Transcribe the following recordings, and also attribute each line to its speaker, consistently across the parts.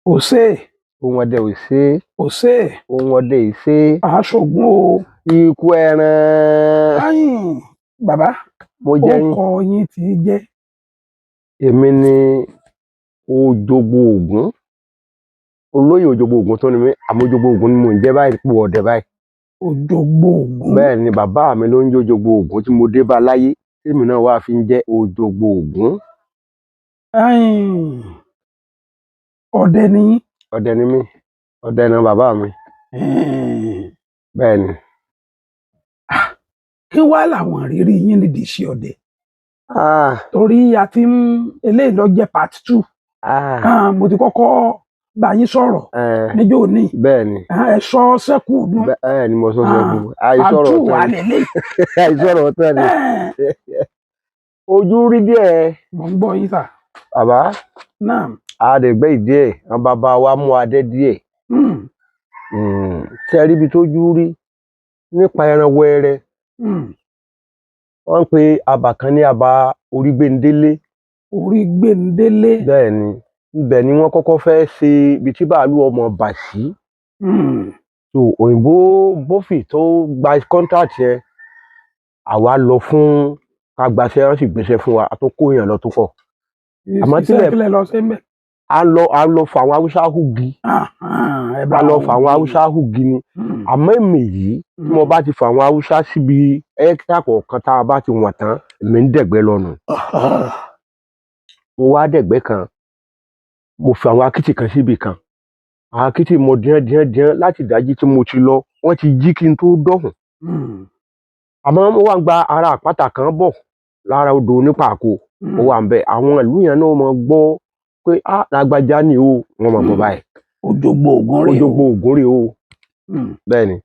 Speaker 1: Òsè.
Speaker 2: Ohun ọdẹ ò ṣe é.
Speaker 1: Òsè.
Speaker 2: Ohun ọdẹ ì ṣe é.
Speaker 1: Àásògùn o.
Speaker 2: Ikú ẹran.
Speaker 1: Ayin bàbá.
Speaker 2: Mo jẹ́ yín.
Speaker 1: Orúkọ yín tí í jẹ́?
Speaker 2: Èmi ni Òjògbò Ògún, olóyè Òjògbò Ògún tó ni mí, àmọ́ Òjògbò Ògún ni mò ń jẹ́ báyìí, pò ọdẹ báyìí.
Speaker 1: Òjògbò Ògún.
Speaker 2: Bẹ́ẹ̀ ni, bàbá mi ló ń jẹ́ Òjògbò Ògún tí mo dé bá láyé, tèmi náà wá fi ń jẹ́ Òjògbò Ògún.
Speaker 1: Ayin, ọdẹ ni yín?
Speaker 2: Ọdẹ ni mí, ọdẹ ni bàbá mi. Bẹ́ẹ̀ ni.
Speaker 1: Kí wá làwọn ìrírí yín nídìí iṣẹ́ ọdẹ?
Speaker 2: Ah,
Speaker 1: Torí a ti ń eléyìí lọ jẹ́ part two.
Speaker 2: Ah,
Speaker 1: Ah, mo ti kọ́kọ́ bá yín sọ̀rọ̀ níjọ́ òní.
Speaker 2: Bẹ́ẹ̀ ni.
Speaker 1: Ah, ẹ sọ sẹ́kù nù.
Speaker 2: Bẹ́ẹ̀ ni, mo sọ
Speaker 1: Ah,
Speaker 2: sẹ́kù
Speaker 1: part
Speaker 2: àìsọ̀rọ̀
Speaker 1: two wà
Speaker 2: tán ni.
Speaker 1: lélẹ̀.
Speaker 2: Àìsọ̀rọ̀ tán ni. Ojú rí díẹ̀.
Speaker 1: Mo ń gbọ́ yín sà.
Speaker 2: Bàbá.
Speaker 1: Náà.
Speaker 2: Àdẹ̀gbẹ́ ìdí ẹ̀, àwọn bàbá wa mú adé díẹ̀. Tí ẹ rí ibi tójú rí nípa ẹran wẹrẹ, wọ́n ń pe abà kan ní abà Orígbéndélé.
Speaker 1: Orí gbẹ̀ndélé.
Speaker 2: Bẹ́ẹ̀ ni, ibẹ̀ ni wọ́n kọ́kọ́ fẹ́ ṣe ibi tí bàálù ọmọ bà sí. So òyìnbó bófì tó gba contract yẹn, àwa lọ fún ká gbaṣẹ́, wọ́n sì gbéṣẹ́ fún wa, a tó kó èèyàn lọ tó pọ̀. Àmọ́
Speaker 1: iṣẹ́
Speaker 2: tílẹ̀
Speaker 1: kílẹ̀ lọ sí mbẹ̀?
Speaker 2: A lọ fà àwọn Haúsá húgi.
Speaker 1: Ẹ bá
Speaker 2: A lọ fà àwọn Haúsá húgi ni. Àmọ́ èmi yìí, tí mo bá ti fà àwọn Haúsá síbi ẹ́kítà kọ̀ọ̀kan, tá a bá ti wọ̀n tán, èmi ń dẹ̀gbẹ́ lọ́nu. Mo wá dẹ̀gbẹ́ kan, mo fi àwọn akitì kan síbi kan, àwọn akitì mo dín dín dín láti ìdájí tí mo ti lọ, wọ́n ti jí kí n tó dọ̀hùn. Àmọ́ mo wá ń gba ara àpáta kan bọ̀ lára odò onípàkó, mo wà ń bẹ̀, àwọn ìlú yẹn náà mọ̀ gbọ́ pé á lágbájá ni o, wọ́n mọ̀ gbọ́ báyìí.
Speaker 1: Òjògbò Ògún rèé o.
Speaker 2: Òjògbò Ògún rèé o. Bẹ́ẹ̀ ni,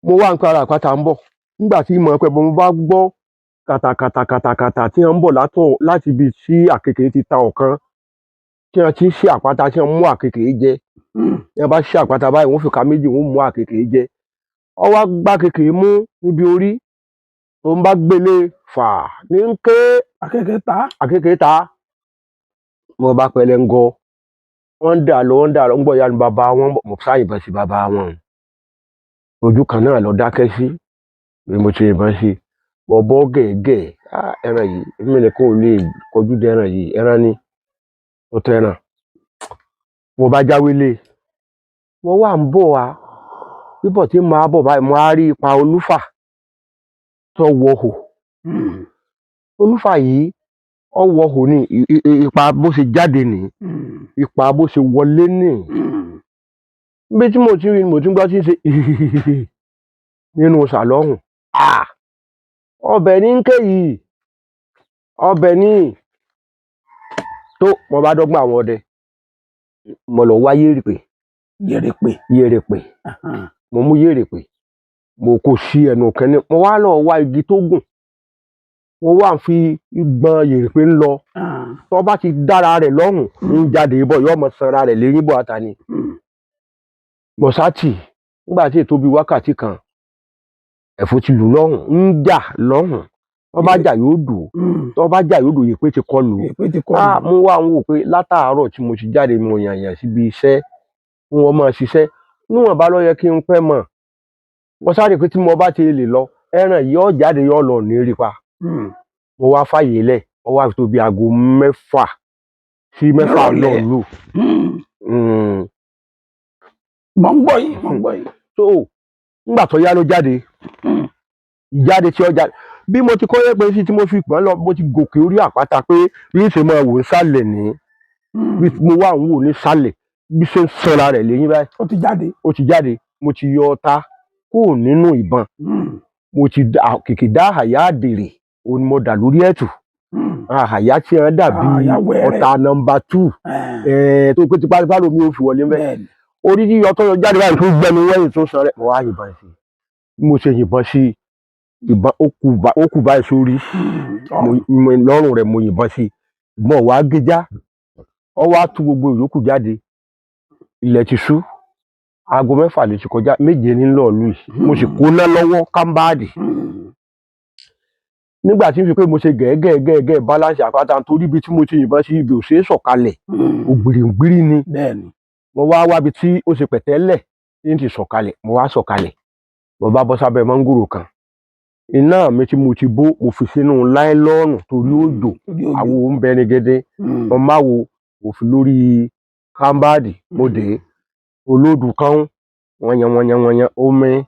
Speaker 2: mo wá ń pe ara àpáta ń bọ̀ nígbà tí mo pẹ́, mo bá gbọ́ kàtàkàtà kàtàkàtà tí wọ́n ń bọ̀ látọ̀ láti ibi tí àkekèé ti ta ọ̀kan, tí wọ́n ti ń ṣí àpáta, tí wọ́n mú àkekèé jẹ. Tí wọ́n bá ṣí àpáta báyìí, wọ́n fi ka méjì, wọ́n mú àkekèé jẹ. Ó wá gbá àkekèé mú níbi orí tó ń bá gbélé fà ní ń ké.
Speaker 1: Akẹ́kẹ́ ta.
Speaker 2: Àkekèé ta. Mo bá pẹlẹngọ, wọ́n ń dà lọ, wọ́n ń dà lọ, ń gbọ́ ìyá ni bàbá wọn, mo sá yìnbọn sí bàbá wọn. Ojú kan náà lọ dákẹ́ sí bí mo ti yìnbọn sí bọ̀bọ̀ gẹ̀ẹ́gẹ̀. Ah, ẹran yìí, èmi nìkan ò lè kọjú dé ẹran yìí, ẹran ni ó tẹ ẹran. Mo bá jáwé lé, mo wà ń bọ̀ wá, bíbọ̀ tí màá bọ̀ báyìí, mo á rí ipa olúfà tó wọ hò. Olúfà yìí ọ wọ hò ní ipa bó ṣe jáde ní, ipa bó ṣe wọlé ní. Níbi tí mo ti rí, mo ti ń gbọ́ tí ń ṣe nínú sàlọ́hùn. Ah, ọbẹ̀ ní ń ké yìí, ọbẹ̀ ní tó. Mo bá dọ́gbọ́n àwọn ọdẹ, mo lọ wá yèrèpè.
Speaker 1: Yèrèpè.
Speaker 2: Yèrèpè. Mo mú yèrèpè, mo kó sí ẹnu kínní, mo wá lọ wá igi tó gùn, mo wá ń fi gbọn yèrèpè ń lọ. Tó bá ti dára rẹ̀ lọ́rùn, ń jáde bọ̀, yóò mọ sanra rẹ̀ léyìn bọ̀ àtàní. Mọ̀sátì nígbà tí ètò bíi wákàtí kan, ẹ̀fọ́ ti lù lọ́rùn, ń jà lọ́rùn. Tó bá jà yóò dùn, tó bá jà yóò dùn, yèpè ti kọlù.
Speaker 1: Yèrèpè ti kọ
Speaker 2: Ah,
Speaker 1: lù.
Speaker 2: mo wá ń wò pé látàárọ̀ tí mo ti jáde, mo yànyàn síbi iṣẹ́ kí wọ́n máa ṣiṣẹ́ níwọ̀nba ló yẹ kí n pẹ́ mọ̀. Mo sáré pé tí mo bá ti lè lọ, ẹran yìí ó jáde, yóò lọ ní rí pa. Mo wá fàyè lẹ̀, ó wá tó bí aago 6 sí 6
Speaker 1: Nírọ̀lẹ́.
Speaker 2: náà lù.
Speaker 1: Mò ń gbọ́ yín, mò ń gbọ́ yín.
Speaker 2: So nígbà tó yá ló jáde. Ìjáde tí ó jáde, bí mo ti kọ́ yẹ pé sí tí mo fi pọ́n lọ, mo ti gòkè orí àpáta pé bí ń ṣe máa wò ń sálẹ̀ ní. Bí mo wà ń wò ní sálẹ̀, bí ṣe ń sanra rẹ̀ lẹ́yìn báyìí.
Speaker 1: Ó ti jáde.
Speaker 2: Ó ti jáde. Mo ti yọ ọta kúrò nínú ìbọn. Mo ti dà kìkì dá àyà àdèrè òun ni mo dà lórí ẹ̀tù. Àyà tí wọ́n dàbí
Speaker 1: Àyà wẹ́rẹ́.
Speaker 2: ọta nọ́mbà 2 tó pé tipátipá lomi ò fi wọlé mẹ́. Orí yíyọ tó yọ jáde báyìí, tó gbẹnu wẹ́yìn tó sọ rẹ̀, mo wá yìnbọn sí i. Bí mo ṣe yìnbọn sí i, ìbọn ó kù báyìí sórí. Lọ́rùn rẹ̀ mo yìnbọn sí i, ìbọn wàá gíjá, ó wá tú gbogbo ìyókù jáde. Ilẹ̀ ti ṣú, aago 6 lè ti kọjá, 7 ní lọ́ọ̀lù yìí, mo sì kóná lọ́wọ́ kámbáàdì. Nígbà tí n fi pé mo ṣe gẹ́gẹ́gẹ́gẹ́ balance àpáta, nítorí ibi tí mo ti yìnbọn sí, ibi ò ṣeé sọ̀kalẹ̀, ògbìrìgbìrì ni.
Speaker 1: Bẹ́ẹ̀ni.
Speaker 2: Mo wá wábi tí ó ṣe pẹ̀tẹ́lẹ̀ tí n ti sọ̀kalẹ̀. Mo wá sọ̀kalẹ̀, mo bá bọ́ sábẹ́ mọ́ngòrò kan. Iná mi tí mo ti bó, mo fi sínú láílọ́ọ̀nù torí òjò.
Speaker 1: Torí òjò.
Speaker 2: Àwo ń bẹ ní gẹ́dẹ́. Mo máa wo òfin lórí kámbáàdì, mo dé olódù kan, wọ́n yan wọ́n yan wọ́n yan omi.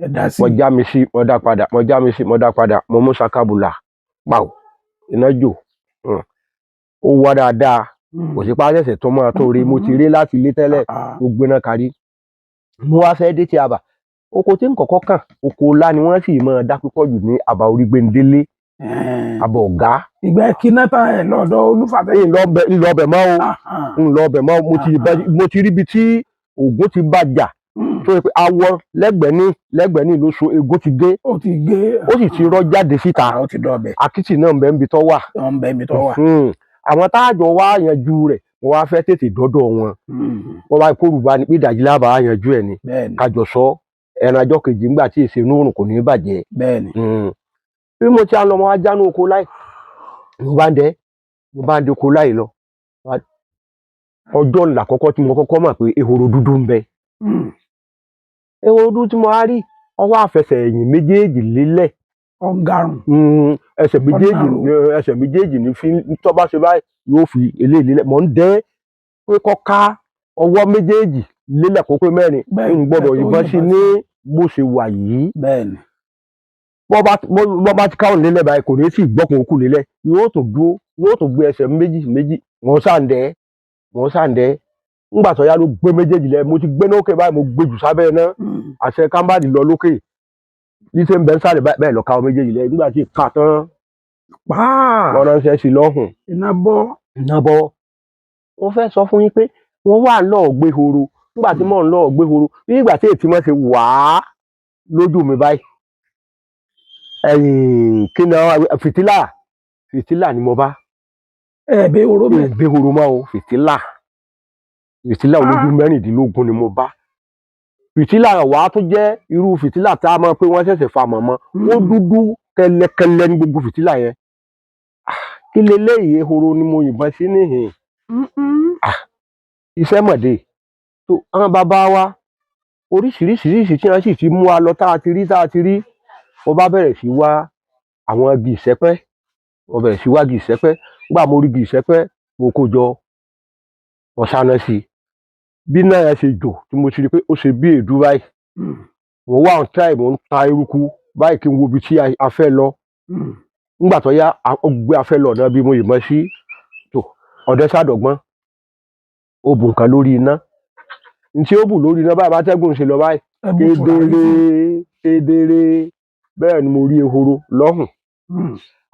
Speaker 1: Ẹ dá sí.
Speaker 2: Mo já mi sí, mo dá padà, mo já mi sí, mo dá padà. Mo mú sakabula pàù, iná jò. Ó wá dáadáa. Kò sí pàṣẹsẹ tó máa tó rí, mo ti rí láti ilé tẹ́lẹ̀. Ó gbéná kárí. Mo wá fẹ́ dé tí a bà oko tí ń kọ́kọ́ kàn, oko ńlá ni wọ́n sì máa dá púpọ̀ jù ní àbá Orígbéndélé, àbọ̀ ọ̀gá.
Speaker 1: Ìgbà kíná tán ẹ lọ́dọ̀ Olúfàfẹ́.
Speaker 2: Ń lọ bẹ̀ mọ́ o, ń lọ bẹ̀ mọ́ o. Mo ti rí ibi tí Ògún ti bàjà tó yẹ pé awọ lẹ́gbẹ̀ẹ́ ní lẹ́gbẹ̀ẹ́ ní ló so, egun ti gé.
Speaker 1: Ó ti gé.
Speaker 2: Ó sì ti rọ́ jáde síta.
Speaker 1: Ó ti dọ̀bẹ̀.
Speaker 2: Akitì náà ń bẹ níbi tó wà.
Speaker 1: Ó ń bẹ ibi tó wà.
Speaker 2: Àwọn táàjọ wá yanjú rẹ̀, wọ́n wá fẹ́ tètè dọ́dọ̀ wọn. Wọ́n wá kóru bá ní pé ìdajì lábàá yanjú ẹ̀ ni. Kájọ sọ ẹran ajọ́ kejì ńgbà tí èsì inú òrùn kò ní bàjẹ́. Bí mo ti á lọ, mo wá jánu oko láì, mo bá ń dẹ oko láì lọ. Ọjọ́ ńlá kọ́kọ́ tí mo kọ́kọ́ mọ̀ pé ehoro dúdú ń bẹ. Ehoro dúdú tí mo wá rí, ọwọ́ àfẹsẹ̀ ẹ̀yìn méjèèjì lélẹ̀.
Speaker 1: Ọ̀ngarùn.
Speaker 2: Ẹsẹ̀ méjèèjì.
Speaker 1: Ọ̀nà.
Speaker 2: Ẹsẹ̀ méjèèjì ní fi tó bá ṣe báyìí, yóò fi eléyìí lélẹ̀. Mò ń dẹ́ pé kó ká ọwọ́ méjèèjì lélẹ̀ kó pé mẹ́rin. N gbọ́dọ̀
Speaker 1: bẹ́ẹ̀ tó
Speaker 2: yìnbọn sí
Speaker 1: yìnbọn.
Speaker 2: Ní bó ṣe wà yìí, bọ́ bá ti káwọn lélẹ̀ báyìí, kò ní sì gbọ́kùn òkú lélẹ̀, yóò tó dúró, yóò tó gbé ẹsẹ̀ méjì méjì. Wọ́n sàǹdẹ́, wọ́n sàǹdẹ́. Ńgbà tó yá ló gbé méjèèjì lẹ̀. Mo ti gbé lókè báyìí, mo gbé jù sábẹ́ náà. Àṣẹ kámbáàdì lọ lókè ní ṣe ń bẹ ń sáré báyìí, bẹ́ẹ̀ lọ káwọn méjèèjì lẹ̀. Nígbà tí ká tán,
Speaker 1: Pàà.
Speaker 2: wọ́n ránṣẹ́ sí lọ́hùn.
Speaker 1: Iná bọ́.
Speaker 2: Iná bọ́. Wọ́n fẹ́ sọ fún yín pé wọ́n wà lọ́ọ̀ gbé horo. Nígbà tí mò ń lọ́ọ̀ gbé horo, bí ìgbà tí ètí wọn ṣe wàá lójú mi báyìí, ẹ̀yìn kí ni fìtílà, fìtílà ni mo bá.
Speaker 1: Ẹ bẹ oró
Speaker 2: Mi
Speaker 1: bẹ.
Speaker 2: ò gbé horo mọ́ o. Fìtílà, fìtílà olójú 16 ni mo bá. Fìtílà wàá tún jẹ́ irú fìtílà tá a mọ̀ pé wọ́n ṣẹ̀ṣẹ̀ fa mọ̀mọ́. Ó dúdú kẹlẹkẹlẹ ní gbogbo fìtílà yẹn. Ah, kí leléyìí? Ehoro ni mo yìnbọn sí níhìn. Iṣẹ́ mọ̀dé tó àwọn bàbá wa oríṣiríṣiríṣi tí wọ́n sì ti mú wa lọ, tá a ti rí, tá a ti rí. Mo bá bẹ̀rẹ̀ sí wá àwọn igi ìsẹ́pẹ́, mo bẹ̀rẹ̀ sí wá igi ìsẹ́pẹ́. Nígbà mo rí igi ìsẹ́pẹ́, mo kó jọ, mo sáná sí i. Bí náà yẹn ṣe jò tí mo ti rí pé ó ṣe bí èédú báyìí, mo wá on try, mo ń ta eruku báyìí kí n wo ibi tí a fẹ́ lọ. Nígbà tó yá, ó gbé afẹ́ lọ ọ̀nà bí mo yìnbọn sí. Tó ọ̀dẹ sádọ̀gbọ́n, ó bu nǹkan lórí iná. Ní tí ó bù lórí iná báyìí, bá tẹ́gùn ṣe lọ báyìí,
Speaker 1: Ẹ bù tùràrí
Speaker 2: kedere
Speaker 1: sí.
Speaker 2: kedere bẹ́ẹ̀ ni mo rí ehoro lọ́hùn.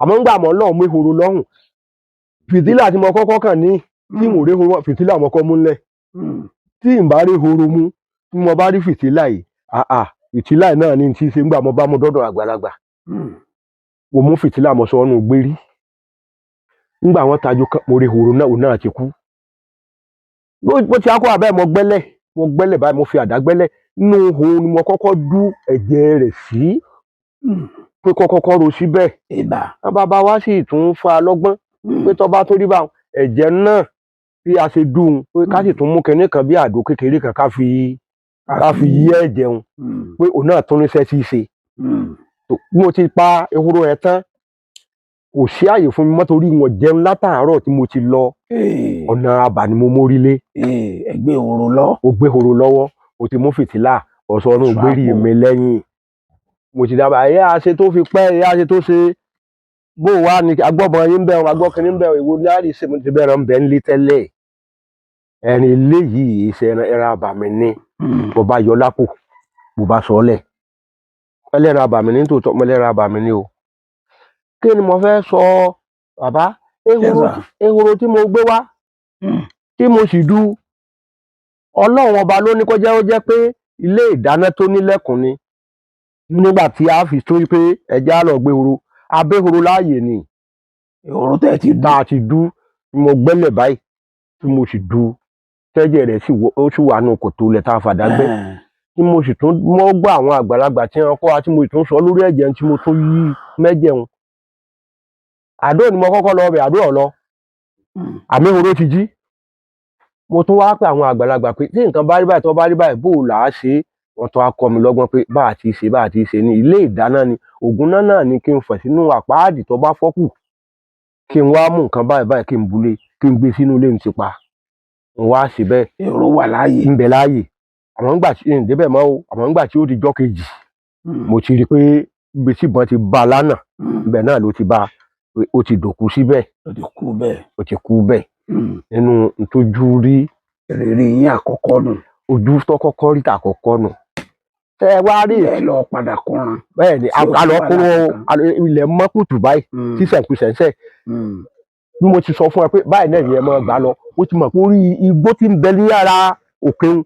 Speaker 2: Àmọ́ ńgbà mọ́ lọ́hùn mú ehoro lọ́hùn, fìtílà tí mo kọ́kọ́ kàn ní tí mo rí ehoro, fìtílà mo kọ́ mú ńlẹ̀. Tí n bá rí ehoro mú, tí mo bá rí fìtílà yìí, àà, fìtílà náà ní tí í ṣe. Ńgbà mo bá mú dọ́dọ̀ àgbàlagbà, mo mú fìtílà, mo sọ ọ́nù gbérí. Ńgbà wọn tajú kan, mo rí ehoro náà, òun náà ti kú. Bó ti á kó abẹ́, mo gbẹ́lẹ̀, mo gbẹ́lẹ̀ báyìí, mo fi àdá gbẹ́lẹ̀ nínú ihò ni mo kọ́kọ́ dú ẹ̀jẹ̀ rẹ̀ sí, pé kọ́kọ́kọ́ ro síbẹ̀.
Speaker 1: Ìbà.
Speaker 2: Àwọn bàbá wa sì tún fa lọ́gbọ́n pé tó bá tó rí báwọn, ẹ̀jẹ̀ náà bí a ṣe dùn ún, pé ká sì tún mú kinní kan bí àdó kékeré kan, ká fi yí ẹ̀jẹ̀ òun, pé òun náà tún níṣẹ́ tí í ṣe. Tó, bí mo ti pa ehoro yẹn tán, kò sí àyè fún mi mọ́ torí wọn jẹun látàárọ̀ tí mo ti lọ. Ọ̀nà àbà ni mo mórí lé.
Speaker 1: Ẹ gbé ehoro lọ.
Speaker 2: Mo gbé ehoro lọ́wọ́, mo ti mú fìtílà ọ̀sọ́run
Speaker 1: Sọ
Speaker 2: gbérí
Speaker 1: àpò.
Speaker 2: mi lẹ́yìn. Mo ti dábàá ẹ̀yà àṣẹ tó fi pẹ́, ẹ̀yà àṣẹ tó ṣe bó wà ní agbọ́bọn yín bẹ́ẹ̀, agbọ́kìnrin bẹ́ẹ̀, èwo ní àrí ṣe. Mo ti bẹ̀rẹ̀ ń bẹ́ ń lé tẹ́lẹ̀, ẹ̀rìn eléyìí ṣe ẹran àbàmì ni. Mo bá yọ lápò, mo bá sọ ọ́ lẹ̀, ẹlẹ́ran àbàmì ní tòótọ́, mo ẹlẹ́ran àbàmì ni o. Kí ni mo fẹ́ sọ, bàbá? Ehoro,
Speaker 1: Yes, sir.
Speaker 2: ehoro tí mo gbé wá, tí mo sì du, Ọlọ́run ọba ló ní kó jẹ́ ó jẹ́ pé ilé ìdáná tó nílẹ̀kùn ni. Nígbà tí a fi tó pé ẹja lọ gbé ehoro, abéhoro láàyè ni.
Speaker 1: Ehoro tẹ́ ẹ ti dú.
Speaker 2: Tá a ti dú, mo gbẹ́lẹ̀ báyìí tí mo sì du, tẹ́jẹ̀ rẹ̀ sì ó sì wà nù kòtò lẹ̀ tá a fàdá gbẹ́, tí mo sì tún mọ́ gbọ́ àwọn àgbàlagbà tí wọ́n kọ́ wa, tí mo sì tún sọ lórí ẹ̀jẹ̀ tí mo tún yí mẹ́jẹun. Àdó ni mo kọ́kọ́ lọ ọbẹ̀ àdó ọ̀lọ́. Àmì ehoro ti jí. Mo tún wá pé àwọn àgbàlagbà pé tí nǹkan bá rí báyìí, tó bá rí báyìí, bó o là á ṣe é? Wọ́n tún á kọ́ mi lọ́gbọ́n pé bá a ti ṣe, bá a ti ṣe ní ilé ìdáná ni ògùn náà náà ni kí n fẹ̀ sínú àpáàdì tó bá fọ́kù, kí n wá mú nǹkan báyìí báyìí, kí n bulé, kí n gbé sínú ilé, n ti pa n wá sí bẹ́ẹ̀.
Speaker 1: Èrò wà láàyè.
Speaker 2: Ń bẹ láàyè, àmọ́ ńgbà tí ń débẹ̀ mọ́ o, àmọ́ ńgbà tí ó di jọ́ kejì, mo ti rí i pé ibi tí ìbọn ti bá a lánàá, ibẹ̀ náà ló ti bá a, pé ó ti dòkú síbẹ̀.
Speaker 1: Ó ti kú bẹ́ẹ̀.
Speaker 2: Ó ti kú bẹ́ẹ̀. Nínú ntójú rí.
Speaker 1: Ìrírí yín àkọ́kọ́ nù.
Speaker 2: Ojú tó kọ́kọ́ rí tàkọ́kọ́ nù. Tẹ́ ẹ wá rí.
Speaker 1: Ẹ lọ padà kúnran.
Speaker 2: Bẹ́ẹ̀ ni.
Speaker 1: Tí ò sí
Speaker 2: A lọ
Speaker 1: wàhálà
Speaker 2: kúrò
Speaker 1: kankan.
Speaker 2: ilẹ̀ mọ́ kùtù báyìí, tí sẹ̀ǹkú-sẹ̀ǹsẹ̀. Bí mo ti sọ fún ẹ pé báyìí náà ni ẹ máa gbà lọ, ó ti mọ̀ pé orí igbó tí ń bẹ ní ara òkè ń,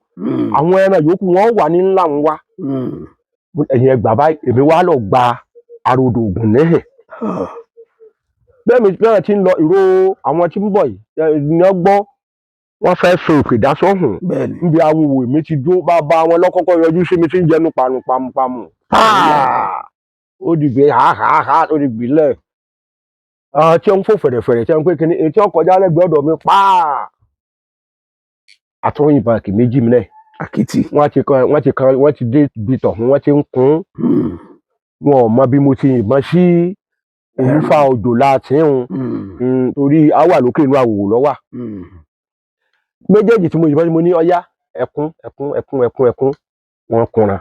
Speaker 2: àwọn ẹran yòókù wọn wà ní ńlá ń wá. Ẹ̀yìn ẹgbà báyìí, èmi wá lọ gba àròdò ògùn níhìn. Bẹ́ẹ̀ mi náà ti ń lọ, ìró àwọn tí ń bọ̀ yìí ni wọ́n gbọ́, wọ́n fẹ́ fi òkè dá sọ́hùn.
Speaker 1: Bẹ́ẹ̀ ni.
Speaker 2: Níbi awòwò èmi ti dúró, bá wọn lọ́kọ́kọ́ yọjú sí mi tí ń jẹnu pàmùpàmùpàmù. Ó dìgbé ha ha ha, ó dìgbé lẹ̀. Tí ó ń fò fẹ̀rẹ̀fẹ̀rẹ̀, tí ó ń pé kíní etí ọkọjá lẹ́gbẹ̀ẹ́ ọ̀dọ̀ mi pàà. Àtúnyìn báńkì méjì mi náà.
Speaker 1: Àkìtì.
Speaker 2: Wọ́n ti kan, wọ́n ti kan, wọ́n ti dé ibi tọ̀hún, wọ́n ti ń kún. Wọn ò mọ bí mo ti yìnbọn sí olúfà òjò láti ń torí a wà lókè inú àwòwò lọ́wà. Méjèèjì tí mo yìnbọn sí, mo ní ọyá ẹkún ẹkún ẹkún ẹkún ẹkún, wọn kunra.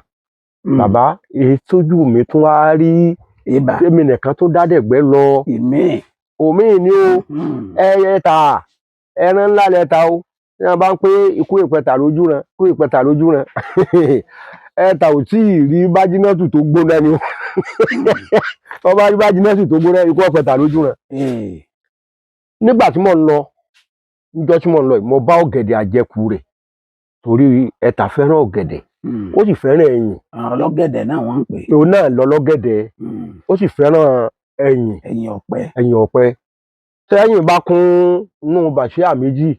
Speaker 2: Bàbá, èyí tójú mi tún wá rí.
Speaker 1: Ibà.
Speaker 2: Tèmi nìkan tó dádẹ̀gbẹ́ lọ.
Speaker 1: Ìmíì.
Speaker 2: Òmíì ni o. Ẹyẹ ta ẹran ńlá lẹ ta o, ní wọn bá ń pé ikú ìpẹta lójú rẹ, ikú ìpẹta lójú rẹ, ẹta ò tí ì rí bájínátù tó gbóná ni o. Wọn bá rí bájínátù tó gbóná, ikú ọ̀pẹta lójú rẹ. Nígbà tí mò ń lọ, níjọ́ tí mò ń lọ yìí, mo bá ọ̀gẹ̀dẹ̀ àjẹkù rẹ̀, torí ẹta fẹ́ràn ọ̀gẹ̀dẹ̀, ó sì fẹ́ràn ẹyìn.
Speaker 1: Àwọn ọlọ́gẹ̀dẹ̀ náà wọ́n ń pè.
Speaker 2: Òun náà lọ lọ́gẹ̀dẹ̀. Ó sì fẹ́ràn ẹyìn.
Speaker 1: Ẹ̀yìn ọ̀pẹ.
Speaker 2: Ẹyìn ọ̀pẹ tẹ́yìn bá kún inú bàṣíà méjì,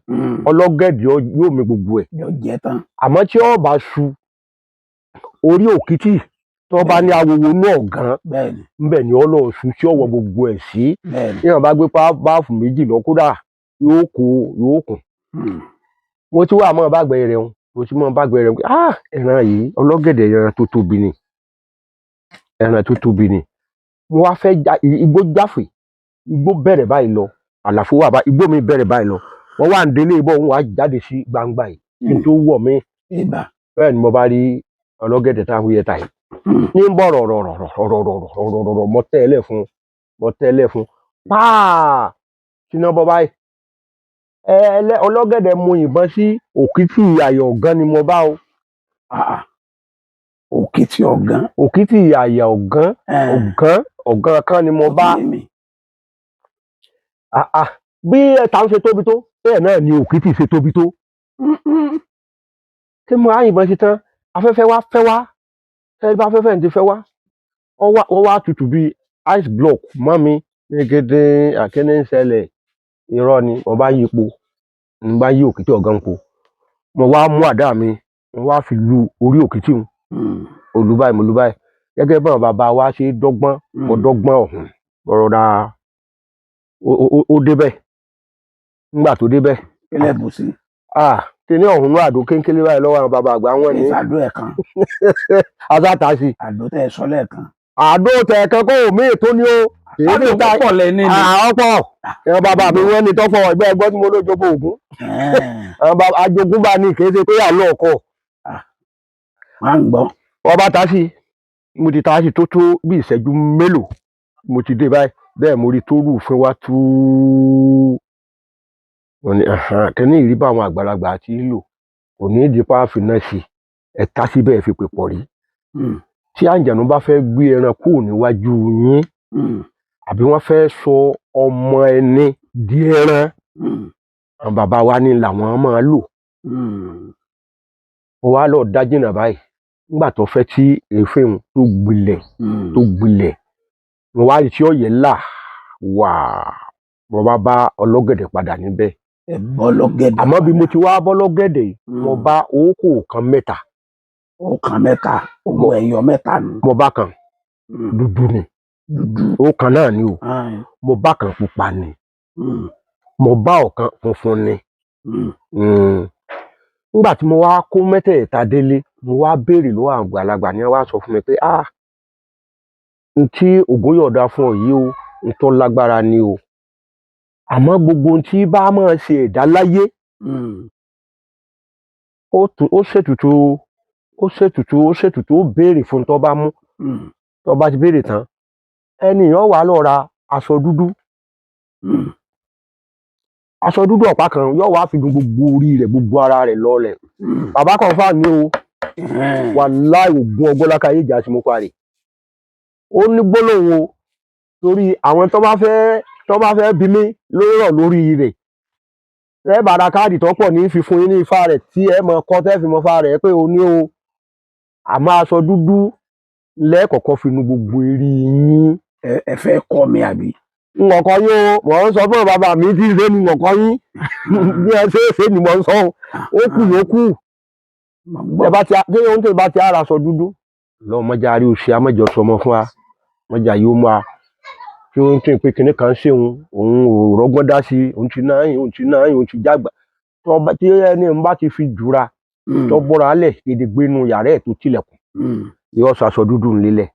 Speaker 2: ọlọ́gẹ̀dẹ̀ yóò mi gbogbo ẹ̀.
Speaker 1: Yóò jẹ tán.
Speaker 2: Àmọ́ tí ó bá su orí òkìtì tó bá ní awowo náà gan,
Speaker 1: Bẹ́ẹ̀ni.
Speaker 2: ńbẹ̀ ni ọlọ́ọ̀sù tí ó wọ gbogbo ẹ̀ sí.
Speaker 1: Bẹ́ẹ̀ni.
Speaker 2: Tí wọ́n bá gbé báàfù méjì lọ, kódà yóò kó yóò kùn. Mo ti wá mọ́ bàgbẹ́ rẹ̀ ń, mo ti mọ́ bàgbẹ́ rẹ̀ ń pé ah, ẹran yìí, ọlọ́gẹ̀dẹ̀, ẹran tó tóbi ni, ẹran tó tóbi ni. Mo wá fẹ́ já igbó jáfè, igbó bẹ̀rẹ̀ báyìí lọ, àlàfo wà báyìí, igbó mi bẹ̀rẹ̀ báyìí lọ, wọ́n wà ń délé bọ̀, wọ́n wá jáde sí gbangba yìí kí n tó wọ̀ mí.
Speaker 1: Ibà.
Speaker 2: Bẹ́ẹ̀ ni mo bá rí ọlọ́gẹ̀dẹ̀ táwọn yẹ ta yìí ní ń bọ̀ rọ̀rọ̀rọ̀rọ̀rọ̀rọ̀rọ̀, mo tẹ́ ẹ lẹ̀ fún, mo tẹ́ ẹ lẹ̀ fún pàà síná bọ́ báyìí. Ọlọ́gẹ̀dẹ̀ mo yìnbọn sí òkìtì àyà ọ̀gán ni mo bá o.
Speaker 1: Òkìtì ọ̀gán.
Speaker 2: Òkìtì àyà ọ̀gán. Ọ̀gán ọ̀gán kan ni mo bá. Bí ẹ̀ta ń ṣe tóbi tó, bẹ́ẹ̀ náà ni òkìtì ṣe tóbi tó. Tí mo á yìnbọn sí tán, afẹ́fẹ́ wá fẹ́ wá, fẹ́ bá afẹ́fẹ́ ti fẹ́ wá, ó wá tutù bíi ice block mọ́ mi ní kété. Àkíní ń ṣẹlẹ̀, irọ́ ni. Mo bá yípo, mo bá yí òkìtì ọ̀gán po, mo wá mú àdá mi, mo wá fi lu orí òkìtì un. Olùbáyìí, mo lu báyìí gẹ́gẹ́ bọ́n bàbá wa ṣe dọ́gbọ́n. Mo dọ́gbọ́n ọ̀hún rọra, ó débẹ̀. Nígbà tó débẹ̀,
Speaker 1: Kílẹ̀ bù sí.
Speaker 2: Ah, kíní ọ̀hún ní àdó kéńkéré báyìí lọ́wọ́ àwọn bàbá àgbà wọn ní.
Speaker 1: Ìsàdó ẹ̀ kan.
Speaker 2: Asáta sí.
Speaker 1: Àdó tẹ́ ẹ sọ lẹ́ẹ̀kan.
Speaker 2: Àdó tẹ̀ẹ̀kan kó omi ètò ni ó.
Speaker 1: Àdó púpọ̀ lẹ ní ni.
Speaker 2: Ọ̀pọ̀ ìran bàbá mi wọ́n ní tọ́pọ̀ ẹgbẹ́ ẹgbọ́ tí mo ló jogún ògún. Àwọn bàbá ajogúnbá ni, kì í ṣe pé àlọ́ ọkọ̀.
Speaker 1: Máa ń gbọ́.
Speaker 2: Wọ́n bá ta sí, mo ti ta sí tó tó bí ìṣẹ́jú mélòó, mo ti dé báyìí, bẹ́ẹ̀ mo rí tó rúfin wá túú. Wọ́n ní kíní ìrí bá àwọn àgbàlagbà àti ìlò kò ní ìdí pa àfínà sí ẹ ta síbẹ̀ fi pè pọ̀ rí. Tí àǹjànú bá fẹ́ gbé ẹran kúrò níwájú yín, àbí wọ́n fẹ́ sọ ọmọ ẹni di ẹran, àwọn bàbá wa ní làwọn máa lò. Mo wá lọ dá jìnnà báyìí nígbà tó fẹ́ tí èéfín tó gbilẹ̀, tó gbilẹ̀, mo wá rí tí ọ̀yẹ́ là wà, mo bá bá ọlọ́gẹ̀dẹ̀ padà níbẹ̀.
Speaker 1: Ẹ bọ́ lọ́gẹ̀dẹ̀.
Speaker 2: Àmọ́ bí mo ti wá bọ́ lọ́gẹ̀dẹ̀ yìí, mo bá òókò kan mẹ́ta.
Speaker 1: Ọ̀kan mẹ́ta, owó ẹyọ mẹ́ta nù.
Speaker 2: Mo bá kan dúdú ni.
Speaker 1: Dúdú.
Speaker 2: Ọ̀kan náà ni o. Mo bá kan pupa ni. Mo bá ọ̀kan funfun ni. Nígbà tí mo wá kó mẹ́tẹ̀ẹ̀ta délé, mo wá béèrè lọ́wọ́ àwọn àgbàlagbà, ni wọ́n wá sọ fún mi pé ah, n tí Ògún yọ̀ọ̀da fún ọ yìí o, n tó lágbára ni o, àmọ́ gbogbo ohun tí bá máa ṣe ẹ̀dá láyé, ó ṣètùtù, ó ṣètùtù, ó ṣètùtù, ó béèrè fún tó bá mú. Tó bá ti béèrè tán, ẹni yóò wá lọ ra aṣọ dúdú, aṣọ dúdú ọ̀pá kan, yóò wá fi dun gbogbo orí rẹ̀, gbogbo ara rẹ̀ lọ́lẹ̀. Bàbá kan fà ní o, wàláì ògùn ọgbọ́láka yìí jà sí mo parí. Ó ní gbólóhùn o, torí àwọn tó bá fẹ́ bí mi lórọ̀ lórí rẹ̀, ẹ bá ra káàdì tó pọ̀ ní fífún yín ní ifá rẹ̀ tí ẹ mọ kọ́ tẹ́ fi mọ ifá rẹ̀ pé o ní o. Àmọ́ aṣọ dúdú lẹ́ẹ̀kọ̀kọ́ fi nu gbogbo eré yín.
Speaker 1: Ẹ fẹ́ kọ́ mi àbí?
Speaker 2: Nkọ̀kọ́ yín o, mò ń sọ fún bàbá mi tí ń ṣe ni nkọ̀kọ́ yín bí ẹ ṣe é ṣe ni mò ń sọ o. Ó kù yókù.
Speaker 1: Mò ń
Speaker 2: Ẹ
Speaker 1: gbọ́.
Speaker 2: Bá ti ṣé ohun tó bá ti ara aṣọ dúdú lọ mọjà rí oṣù amọjọ sọmọ fún wa, mọjà yóò mú wa tí ó ń tún pé kinní kan ṣe òun, òun ò rọ́gbọ́n dá sí i, òun ti náà yín, òun ti náà yín, òun ti jágbà tó bá tí ẹni ń bá ti fi jura, tó bọ́ra lẹ̀ gedegbe nu yàrá ẹ̀ tó tilẹ̀kùn, yóò sọ aṣọ dúdú ńlélẹ̀,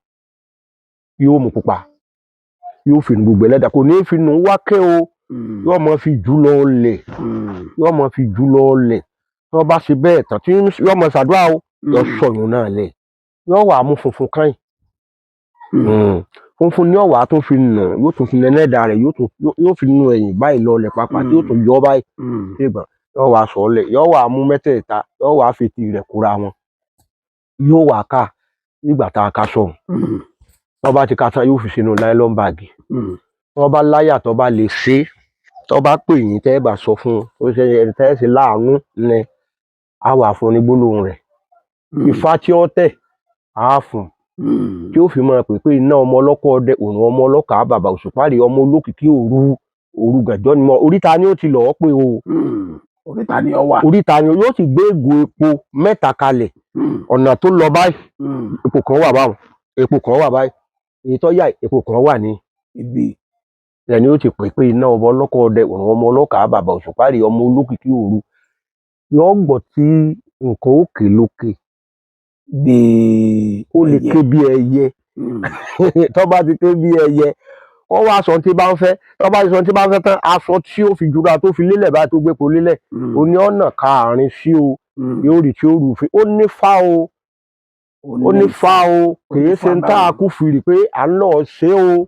Speaker 2: yóò mú pupa, yóò fi nu gbogbo ẹlẹ́dàá, kò ní í fi nu wákẹ́ o, yóò mọ fi jù lọ lẹ̀, yóò mọ fi jù lọ lẹ̀. Tó bá ṣe bẹ́ẹ̀ tán, tí yóò mọ ṣàdúrà o, yóò sọyún náà lẹ̀, yóò wà mú funfun káyìn. Funfun ní ọ̀wà tó fi nù, yóò tún fi nẹ́nẹ́dà rẹ̀, yóò tún yóò fi nu ẹ̀yìn báyìí lọlẹ̀ pàápàá, tí yóò tún yọ báyìí ṣègbọn, yóò wá sọ lẹ̀, yóò wá mú mẹ́tẹ̀ẹ̀ta, yóò wá fi ti rẹ̀ kóra wọn, yóò wá ká nígbà tá a ká sọ̀hún. Tó bá ti ká tán, yóò fi sínú nylon bag. Tó bá láyà, tó bá lè ṣe é, tó bá pè yín, tẹ́ ẹ bá sọ fún un ó ṣe ẹni tẹ́ ẹ ṣe láàánú ni á wà fún un ní gbólóhùn rẹ̀, ifá tí ó tẹ̀ á fún un, tí ó fi máa pè pé iná ọmọ ọlọ́kọ́ ọdẹ, òrùn ọmọ ọlọ́kàá, bàbá òṣùpá rè, ọmọ olókìkí òru òru gànjọ́ ni mo oríta ni ó ti lọ́ọ́ pé o.
Speaker 1: Oríta ni ọ wà.
Speaker 2: Oríta ni yóò sì gbé ìgò epo mẹ́ta kalẹ̀. Ọ̀nà tó lọ báyìí, epo kan wà báwọn, epo kan wà báyìí, èyí tó yà, epo kan wà ní
Speaker 1: ibi
Speaker 2: ẹni ó ti pè pé iná ọmọ ọlọ́kọ́ ọdẹ, òrùn ọmọ ọlọ́kàá, bàbá òṣùpá rè, ọmọ olókìkí òru, yóò gbọ́ tí nǹkan òkè lókè
Speaker 1: bíi
Speaker 2: ó lè
Speaker 1: ẹyẹ.
Speaker 2: Ké bí ẹyẹ. Tó bá ti ké bí ẹyẹ, wọ́n wá aṣọ tí bá ń fẹ́. Tó bá ti sọ tí bá ń fẹ́ tán, aṣọ tí ó fi jura tó fi lélẹ̀ báyìí, tó gbépo lélẹ̀, ó ní ọ̀nà karùn-ún sí o. Yóò rí tí ó rù fún ó ní fá o, ó ní fá o, kìí ṣe ń tá a kú fìrì pé à ń lọ ṣe o.